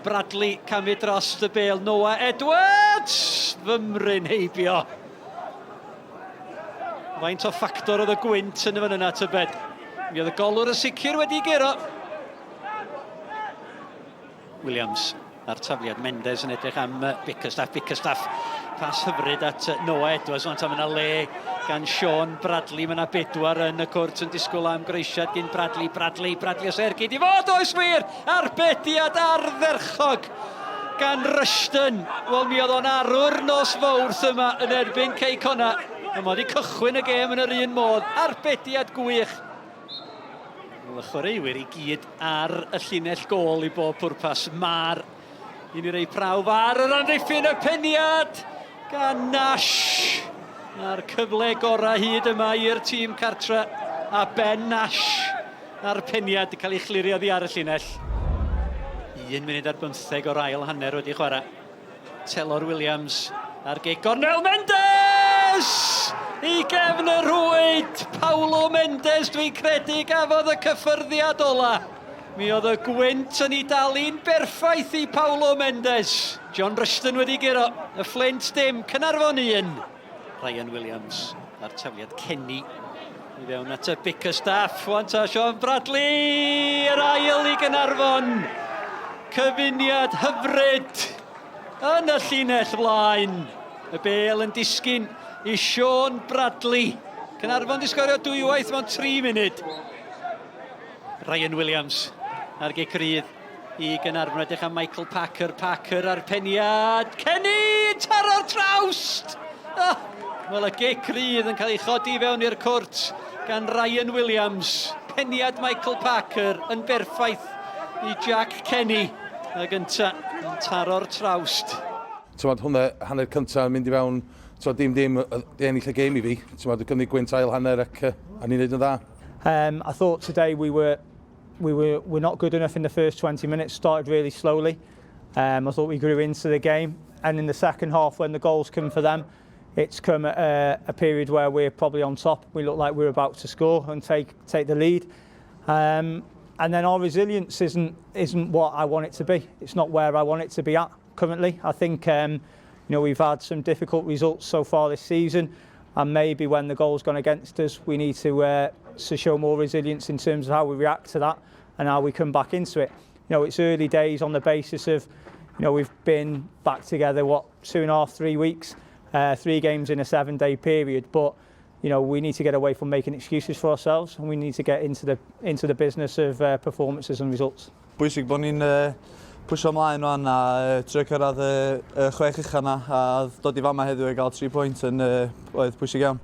Bradley camu dros y bel. Noah Edwards! Fymryn heibio. Faint o ffactor oedd y gwynt yn y fan yna, tybed? Mi oedd y golwr yn sicr wedi guro. Williams a'r tafliad Mendes yn edrych am Bickerstaff. Bickerstaff, pas hyfryd at Noah Edwards. Ond mae yna le gan Sean Bradley. Mae yna bedwar yn y cwrt yn disgwyl am groesiad gyn Bradley. Bradley, Bradley os ergyd i fod, oes wir! Arbediad ardderchog gan Rushton. Wel, mi oedd o'n arwr nos Fawrth yma yn erbyn Cei Connah. Mae wedi cychwyn y gêm yn yr un modd. Arbediad gwych. Wel, y chwaraewyr i gyd ar y llinell gôl i bob pwrpas. Mae'r un i rei prawf ar yr amddiffyn y peniad gan Nash. A'r cyfle gorau hyd yma i'r tîm cartre a Ben Nash a'r peniad yn cael ei chlirio ddi ar y llinell. 1 munud ar 15 o'r ail hanner wedi chwarae. Telor Williams ar gic gornel Mendes! I gefn y rhwyd! Paulo Mendes dwi'n credu gafodd y cyffyrddiad ola. Mi oedd y gwynt yn ei dalu'n berffaith i Paulo Mendes. John Rushton wedi guro. Y Fflint dim, Caernarfon 1. Ryan Williams a'r tafliad Kenny i fewn at y Bickerstaff. Wan ta Sean Bradley, yr ail i Gaernarfon. Cyfuniad hyfryd yn y llinell flaen. Y bel yn disgyn i Sean Bradley. Caernarfon di sgorio dwywaith mewn 3 munud. Ryan Williams ar gic rydd i Gaernarfon. Edrych am Michael Packer. Packer ar peniad. Kenny! Taro'r trawst! Oh, wel, y gic rydd yn cael ei chodi fewn i'r cwrt gan Ryan Williams. Peniad Michael Parker yn berffaith i Jack Kenny. Y gynta yn taro'r trawst. T'mod, hwnna, hanner cyntaf yn mynd i fewn, t'mod, dim dim, di ennill y gêm i fi. T'mod, gynnig gwynt ail hanner ac a ni'n neud yn dda. I thought today we were not good enough in the first 20 minutes. Started really slowly. I thought we grew into the game, and in the second half, when the goals come for them, it's come at a period where we're probably on top. We look like we're about to score and take the lead. And then our resilience isn't what I want it to be. It's not where I want it to be at currently. I think we've had some difficult results so far this season, and maybe when the goal's gone against us, we need to show more resilience in terms of how we react to that and how we come back into it. It's early days on the basis of we've been back together, what, 2.5, 3 weeks, three games in a 7-day period, but we need to get away from making excuses for ourselves and we need to get into the business of performances and results. Bwysig bod ni'n pwysio ymlaen rwan a trio cyrraedd y chwech ucha na a dod i fama heddiw i gael 3 pwynt yn oedd pwysig iawn.